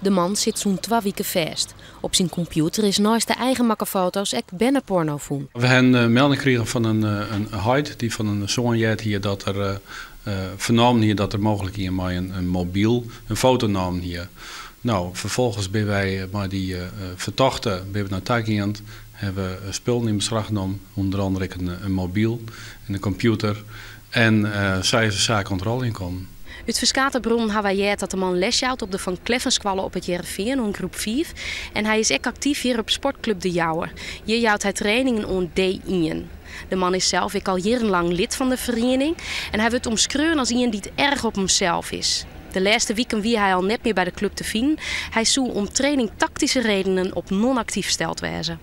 De man sit sûnt twa wike fêst. Op syn kompjûter is neist de eigenmakke foto's ek berneporno fûn. We ha in melding krigen fan in heit dy't fan in soan heard hie dat er fernommen hie dat der mooglik ien mei in mobyl in foto nommen hie. No, ferfolgens binne wy mei dy fertochte binne we nei ta gien, hawwe we spullen yn beslach nommen, ûnder andere ek in mobyl en in kompjûter. En sa is de saak oan it rôljen kommen. Ut ferskate bronnen ha wy heard dat de man les jout op de Van Kleffenskoalle op It Hearrenfean oan groep fiif. En hy is ek aktyf hjir op sportklup De Jouwer. Hjir jout hy trainingen oan D-ien. De man is sels ek al jierrenlang lid fan de feriening en hy wurdt omskreaun as ien dy't erch op himsels is. De lêste wiken wie hy al net mear by de klup te finen. Hy soe om trainingtaktyske redenen op non-aktyf steld wêze.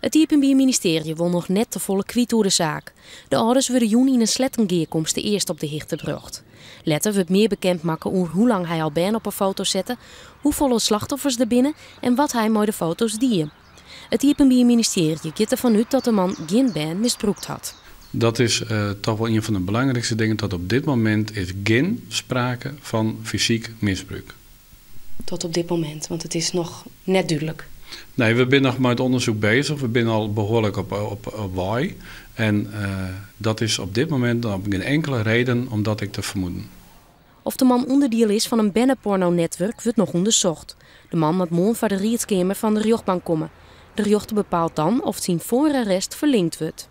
It Iepenbier Ministearje wol noch net tefolle kwyt oer de saak. De âlders wurde jûn yn in sletten gearkomste earst op de hichte brocht. Letter wurdt mear bekend makke oer hoe lang hy al bern op 'e foto sette, hoefolle slachtoffers der binne en wat hy mei de foto's die. It Iepenbier Ministearje giet derfan út dat de man gjin bern misbrûkt hat. Dat is toch wol ien fan de belangrykste dingen, dat op dit momint is gjin sprake fan fysyk misbrûk. Tot op dit momint, want it is noch net dúdlik. Nee, we binne noch mei it ûndersyk bezich. We binne al behoarlik op wei. En dat is op dit momint op gjin inkele reden om dat ek te fermoeden. Oft de man ûnderdiel is fan in bernepornonetwurk wurdt noch ûndersocht. De man moat moarn foar de riedskeamer fan de rjochtbank komme. De rjochter bepaalt dan oft syn foararrest ferlingd wurdt.